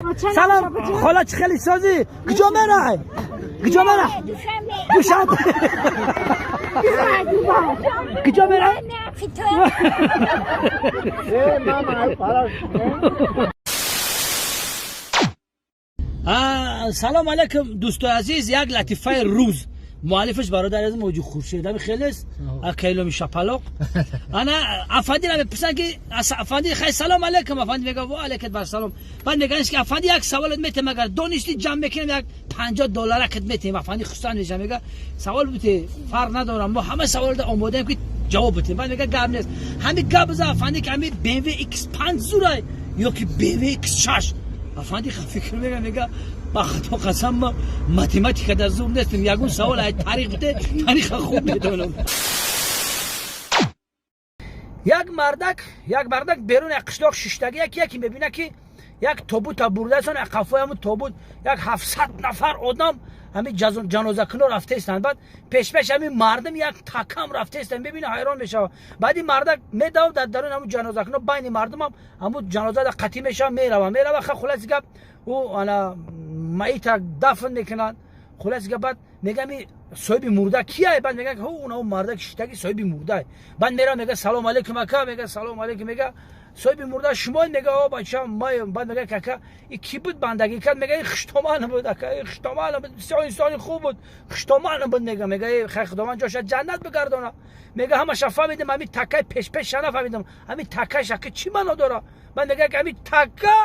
Салом хола, чӣ хеле созӣ? Куҷо мерай? Куҷо мерай? Душанбе. Куҷо мерай? Салом алайкум, дӯстои азиз. Як латифаи рӯз, муаллифаш бародар аз мавҷуд Хуршед ами хелес акайломи шапалоқ. Ана афанди мепурсанд ки афанди, хай, салом алайкум. Афанди мега: ва алайкум бар салом. Баъд мегӯянд ки афанди, як саволот метем, агар донистӣ ҷамъ мекунем, як 50 долларакат метем. Афанди хурсанд меша, мега: савол бите, фарқ надорам, мо ҳама саволда омодаем ки ҷавоб битем. Баъд мега: гап нест, ҳами гап биза афанди, ки ҳами BMW X5 зурай ё ки BMW X6? Афанди фикр мега: ба худо қасам, ма математика дар зур нестем, ягон савол ай таърих бите, тариха хуб медонам. Як мардак берун як қишлоқ шиштагӣ, яке мебина ки як тобута бурдасон, як қафои ҳамун тобут як 700 нафар одам ҳамин ҷанозакуно рафтаистанд. Баъд пешпеш ҳамин мардум як такам рафтаистанд. Мебина, ҳайрон мешава. Баъд ин мардак медавад дар даруни ҳамун ҷанозакуно, байни мардумам ҳамун ҷаноза қатӣ мешава, мерава, мерава. Ха, хулоси гап, ӯ ана маита дафн мекунанд. Хулоси гап, баъд мегам: соҳиби мурда кияй? Баъд меган: ҳо, уна мардак шиштаги соҳиби мурдай. Баъд мерава, мега: салом алейкум, ака. Мега: салом алейкум. Мега: соҳиби мурда шумо? Мега: о, бачам, май. Баъд мега: ака, и ки буд, бандагӣ кард? Мега: и хуштоман буд, ака, и хуштоман буд, бисёр инсони хуб буд, хуштоман буд. Мега: хай, худованд ҷоша ҷаннат бигардона. Мега: ҳамаша фаҳмидам, ҳамин такаи пешпеша нафаҳмидам, ҳамин такаш, ака, чӣ маъно дора? Баъд мега: ҳамин така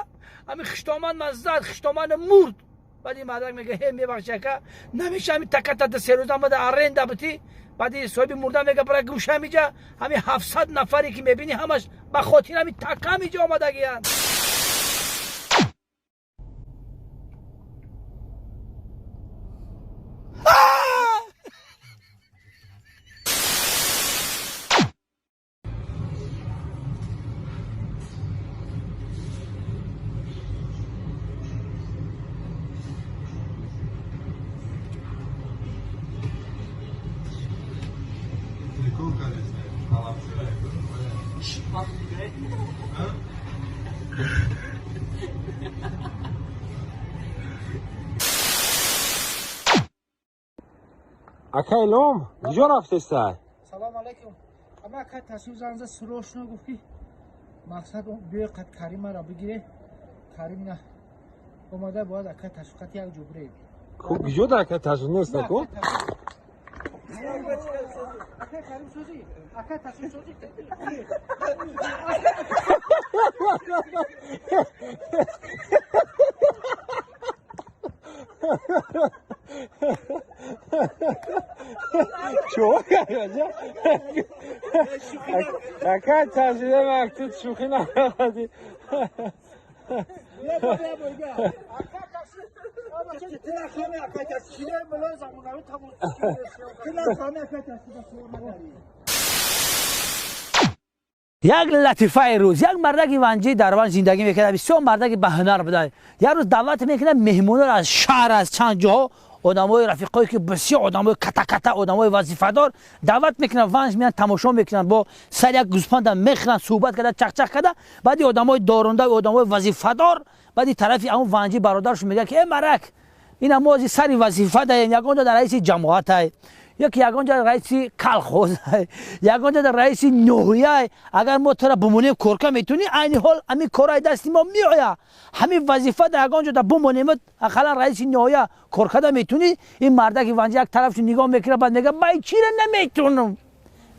ҳамин хуштоман ман зад, хуштоман мурд. Баъд ин мардак мега: ҳе, мебахши, ака, намеша ҳамин таката 2-3 рӯза омада аренда бутӣ? Баъди соҳиби мурда мега: бара гӯша, ҳамиҷа ҳамин 700 нафаре ки мебинӣ, ҳамаш ба хотири ҳамин така ҳамиҷа омадагиянд. Ака Илом, куҷо рафтестай? Салом алейкум. Ама ака Тасур занза срочно гуфт, ки мақсад биёй, қад Каримаро бигире. Карим на омада, бояд ака Тасур қад як ҷо бирем. Куҷо да ака Тасур неста ку? Ака Карим созӣ, ака Тасур созӣ. Чо кардаҷа? Ака Тасур, мактуб шӯхӣ накарди. Ака Тасур, ака Тасур замонави тамом. Ака Тасур. Як латифаи рӯз. Як мардаки ванҷӣ дар Ванҷ зиндагӣ мекард, бисёр мардаки ба ҳунар буда. Як рӯз даъват мекунад меҳмонро аз шаҳр, аз чанд ҷоҳо, одамои рафиқое ки бисёр одамои катаката, одамои вазифадор даъват мекунанд. Ванҷ меянд, тамошо мекунанд, бо сари як гӯспанда мехӯранд, суҳбат карда, чақчақ карда. Баъди одамои дорунда, одамои вазифадор, баъди тарафи ҳамон ванҷӣ бародаршон мегӯяд ки: э марак, ина мо ози сари вазифа даем, ягон ҷо дар раиси ҷамоатай, яки ягон ҷо раиси колхозай, ягон ҷо дар раиси ноҳияй, агар мо тура бимонем, корка метунӣ? Айни ҳол ҳамин кораи дасти мо меоя, ҳамин вазифа дар ягон ҷо да бимонем, ақаллан раиси ноҳия кор карда метунӣ? Ин мардаки ванҷа як тарафшу нигоҳ мекунад, баъд мега: бай чира наметунам,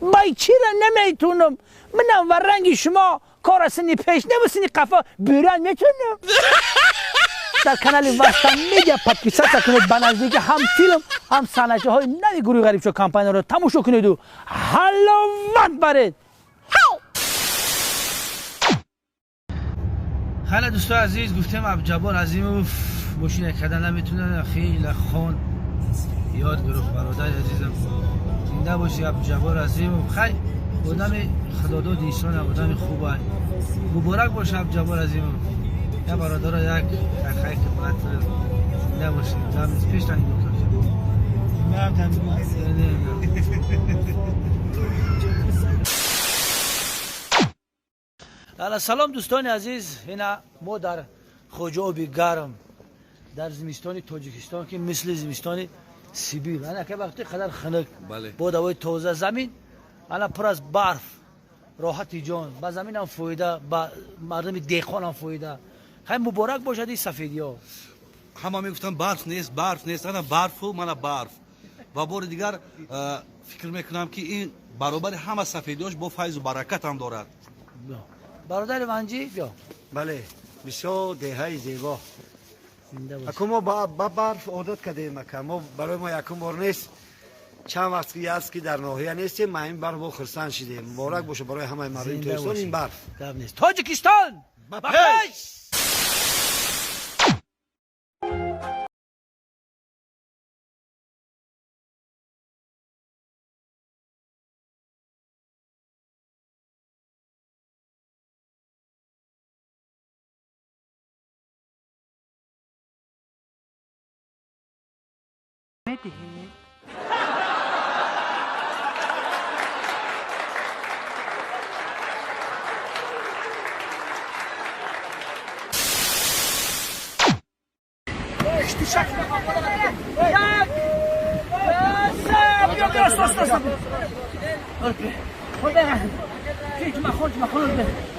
бай чира наметунам, манам ва ранги шумо кора сини пеш неву сини қафо биран метунам. Дар канали Вастан Медиа подписаться кунед, ба наздики ҳам филм, ҳам санъатчиҳои нави гурӯҳи Ғарибшо компанияро тамошо кунеду ҳаловат баред. Хеле дӯстои азиз, гуфтем, Абдуҷаббор Азимов мошина карда наметунад, хеле хон ёд гирифт. Бародари азизам, зинда бошӣ, Абдуҷаббор Азимов. Хай, одами худодод инсон, одами хуба. Муборак боша, Абдуҷаббор Азимов. Я бародаро, як хай ки брат, зинда бошӣ. Пеш нигоҳ кард. Салом, дӯстони азиз. Ина мо дар Хоҷа оби гарм дар зимистони Тоҷикистон, ки мисли зимистони Сибир. Ана ка вақти қадар хунук, бо давои тоза замин, ана пур аз барф, роҳати ҷон, ба заминам фоида, ба мардуми деҳқонам фоида. Хай муборак бошад ин сафедиҳо. Ҳама мегуфтанд барф нест, барф нест, ана барфу мана барф. Ва бори дигар фикр мекунам, ки ин баробари ҳама сафедиҳош бо файзу баракат ҳам дорад. Бародари Ванҷӣ, биё. Бале, бисёр деҳаи зебо. Аку мо ба барф одат кардем, ака. Мо барои мо якум бор нест. Чанд вақт ки аст, ки дар ноҳия нестем, ма ин барф мо хурсанд шидем. Муборак бошад барои ҳамаи мардуми Тоҷикистон ин барф. Гап нест. Тоҷикистон ба пеш!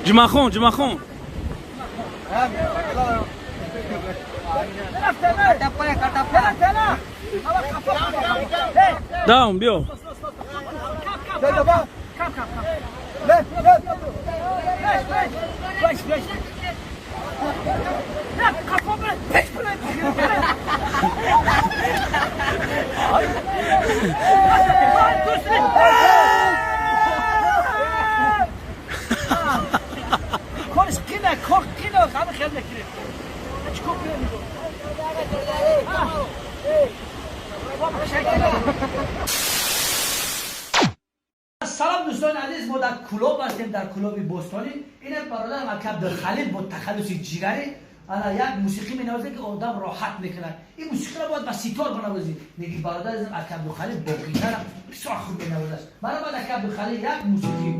Ҷумъахон, Ҷумъахон. Даун, биё. Кориш қина, кор қина, ҳама хел мекунем. Чикор кунем? Салом дӯстони азиз, мо дар клуб ҳастем, дар клуби Бостонӣ. Ин бародарам ака Абдулхалил бо тахаллуси ҷигарӣ ана як мусиқӣ менавозад, ки одам роҳат мекунад. Ин мусиқиро бояд ба ситор банавозӣ. Меги бародар азизам ака Абдулхалил бо гитара бисёр хуб менавозад. Баробар ака Абдулхалил як мусиқӣ.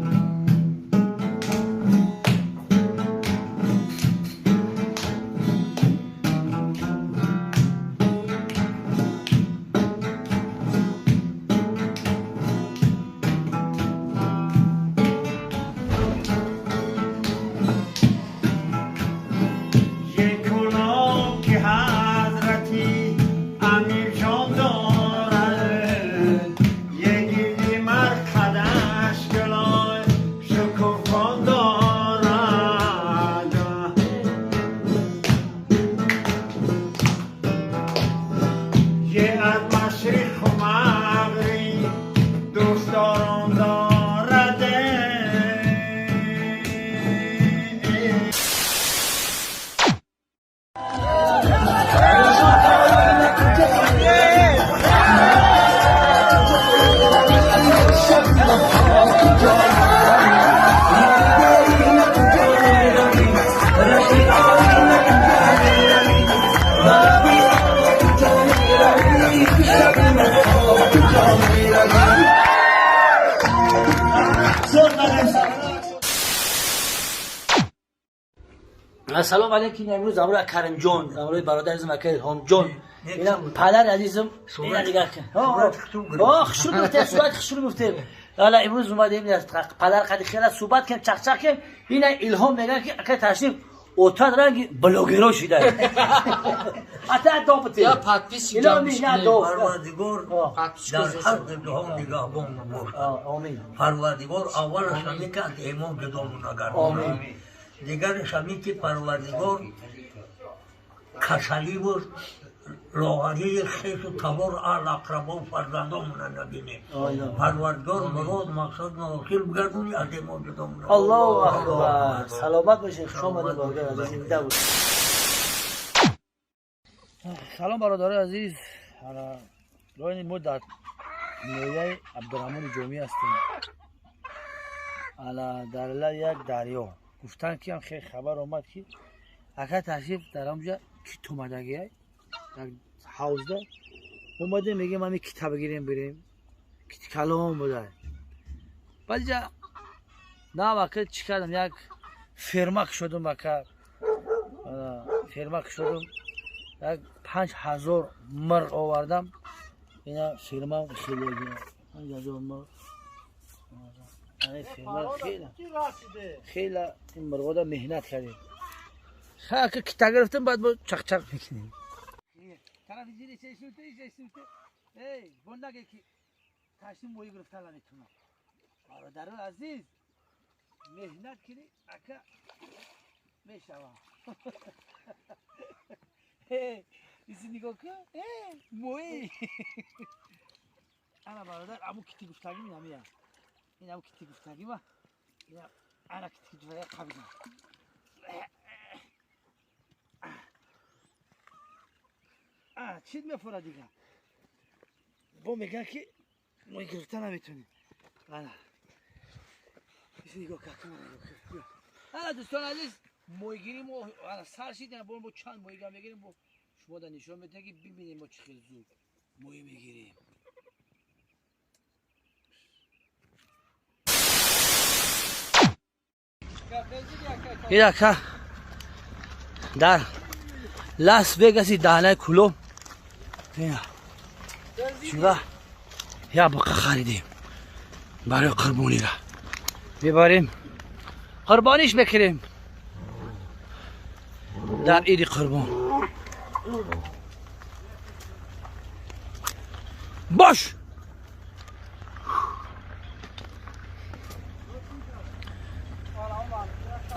Салом алейкум. Имрӯз ҳамроҳ Каримҷон, ҳамроҳи бародари азизам ака Илҳомҷон, ина падари азизам, ина дигар хушрӯ гуфтем, сурат хушрӯ гуфтем. Ҳала имрӯз омадем падар қади хела суҳбат кардем, чақчақ кардем. Ина Илҳом мегӯяд, ки ака ташриф отад ранги блогеро шуда. Ата добте. Я подписчик. Илҳом на до. Парвардигор дар ҳар қиблаҳо нигаҳбон бошад. Омин. Парвардигор аввалаш ҳамин ки аз имон ҷудомон нагардонад. Омин. Дигараш ҳамин ки Парвардигор касаливу лоғарии хешу табор, аҳл, ақрабо, фарзандомона набинем. Парвардигор мурод, мақсад носил бигардони, аз имон ҷудомон. Аллоҳу акбар. Саломат бошед, хуш омадед бародари азиз, зинда бошед. Салом бародари азиз. Роҳи мо дар ноҳияи Абдураҳмони Ҷомӣ ҳастем. Ана дар як дарё. Гуфтанд, ки ҳам хеле хабар омад, ки ака ташриф дар ҳамҷа кит омадагиай дар ҳавзда. Омадем, мегем ҳамин кита бигирем, бирем. Кит калон буда. Баъд иҷа на вақт чӣ кардам, як ферма кушодум ака. Ферма кушодам, як 5000 мурғ овардам. Ина ферма хеле 5000 мурғ. Ферма хеле хеле ин мурғода меҳнат кардем. Ха ки кита гирифтем, баъд бо чақ-чақ мекунем. Тарафи зири чешуте, чешуте. Эй, бондаге ки ташни моҳӣ гирифта наметунам. Бародари азиз, меҳнат кунӣ, ака мешава. Иси нигоҳ кун, моҳӣ. Ана бародар, аму кити гуфтагим инамия. Ин аму кити гуфтагима. Ана кити гуфтагима қабидам. Чиз мефора дига. Бо мегӯяд ки моҳӣ гирифта наметунем. Ана. Иси нигоҳ кун, нигоҳ кун. Ана дӯстони азиз, моҳигирӣ мо ана сар шид, бо мо чанд моҳига мегирем, бо шумо да нишон медиҳем ки бибинем мо чӣ хел зуд моҳӣ мегирем. Ирака дар Лас Вегаси даҳнаи кулом шуда як буқа харидем барои қурбонира мебарем, қурбониш мекунем дар иди қурбон. Бош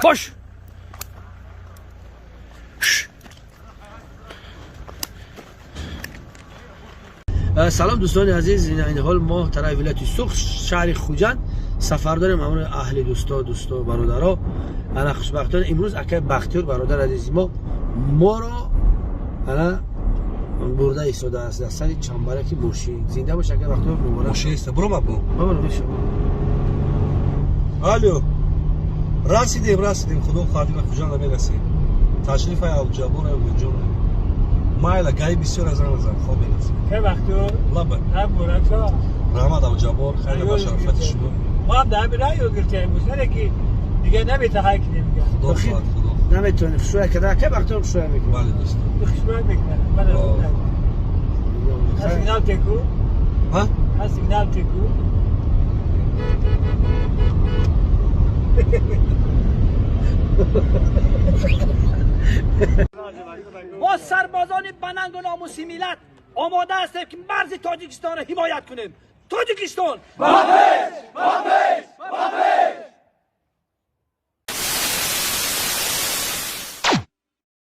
бош. Салом дӯстони азиз, ин ҳол мо тарафи вилояти Суғд, шаҳри Хуҷанд сафар дорем ҳамроҳи аҳли дӯсто бародаро. Ана хушбахтона имрӯз акай Бахтиёр бародар азизи мо моро ана бурда истодааст дар сари чамбараки мошин. Зинда бош акай Бахтиёр, муборак. Мошин иста, бурома бо. Алло. Расидем, расидем, худо хоҳад ба Хуҷанд мерасем. Ташриф ай Абуҷаббор ай Умедҷон. Майла гаи бисёр аз ан азам хоб мерасем. Ке Бахтиёр? Лаба. Муборак шава. Раҳмат Абуҷаббор, хайр ба шарофати шумо. Мо ҳам дар ҳамин раҳ ёд гирифтем, мусаре ки дига наметаҳай кунем дига. Худо хоҳад, худо. Наметавонем хушрӯя карда, акай Бахтиёр хушрӯя мекунад. Бале дӯстон. Хушрӯя мекунад. Бале. Сигнал теку? Ҳа? Сигнал теку? Мо сарбозони банангу номуси миллат омода ҳастем ки марзи Тоҷикистонро ҳимоят кунем. Тоҷикистон ба пеш, ба пеш, ба пеш!